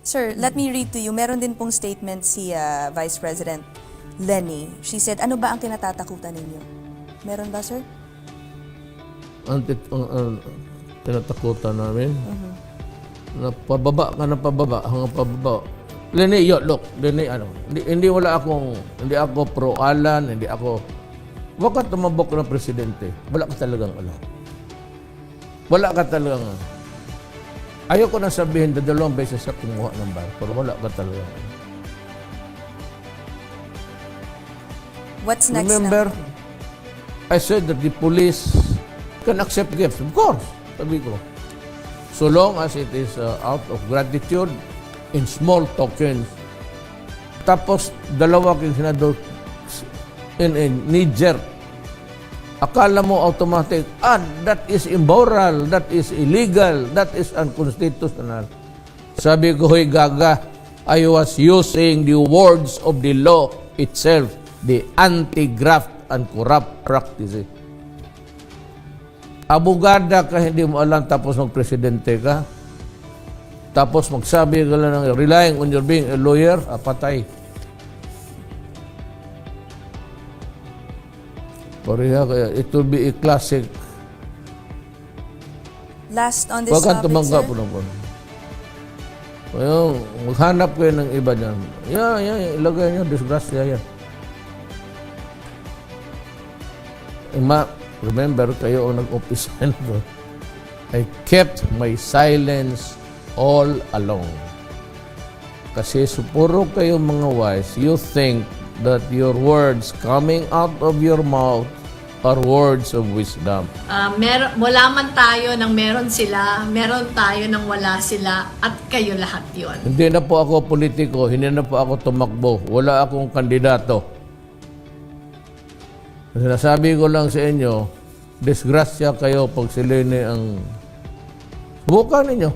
Sir, let me read to you. Meron din pong statement si Vice President Leni. She said, "Ano ba ang kinatatakutan ninyo?" Meron ba, sir? Ang tinatakutan namin, na pababa ka na pababa, hanggang pababa. Leni, yo, look, Leni, ano, hindi, hindi wala akong, hindi ako pro-Alan, hindi ako, wag ka tumabok ng presidente. Wala ka talagang alam. Wala ka talagang, ayoko na sabihin na dalawang beses ka kumuha ng bar, pero wala ka talagang alam. What's next Remember, na? I said that the police can accept gifts. Of course, sabi ko. So long as it is out of gratitude in small tokens. Tapos, dalawa king senador in Niger. Akala mo automatic, "Ah, that is immoral, that is illegal, that is unconstitutional." Sabi ko, "Hoy gaga, I was using the words of the law itself, the anti-graft and corrupt practices." Abogada ka, hindi mo alam, tapos magpresidente ka. Tapos magsabi ka lang ng relying on your being a lawyer, ah, patay. Pareha kaya it will be a classic. Last on this Wag kang topic, tumangga sir. Po po. Ayun, maghanap kayo ng iba dyan. Yeah, ilagay nyo, disgrasya yan. Eh, ma, remember, kayo ang nag-umpisa nito. I kept my silence all along. Kasi so, puro kayo mga wise, you think that your words coming out of your mouth are words of wisdom. Ah, wala man tayo ng meron sila, meron tayo ng wala sila, at kayo lahat yon. Hindi na po ako politiko, hindi na po ako tumakbo, wala akong kandidato. Sinasabi ko lang sa inyo, disgrasya kayo pag si Leni ang... Subukan ninyo.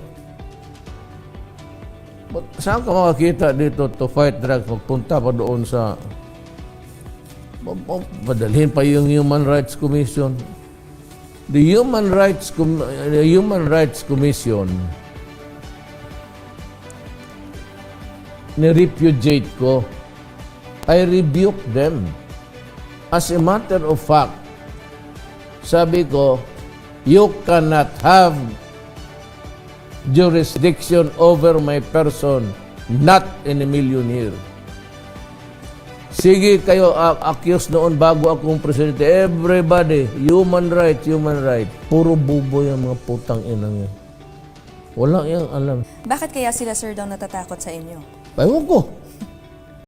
But saan ka makakita dito to fight drugs? Magpunta pa doon sa... Padalhin pa yung Human Rights Commission. The Human Rights Commission, ni-repudiate ko. I rebuke them. As a matter of fact, sabi ko, "You cannot have jurisdiction over my person, not in a million years." Sige kayo, accuse noon bago akong presidente. Everybody, human rights, human rights. Puro bubo yung mga putang inang yan. Walang yang alam. Bakit kaya sila, sir, daw natatakot sa inyo? Ewan ko.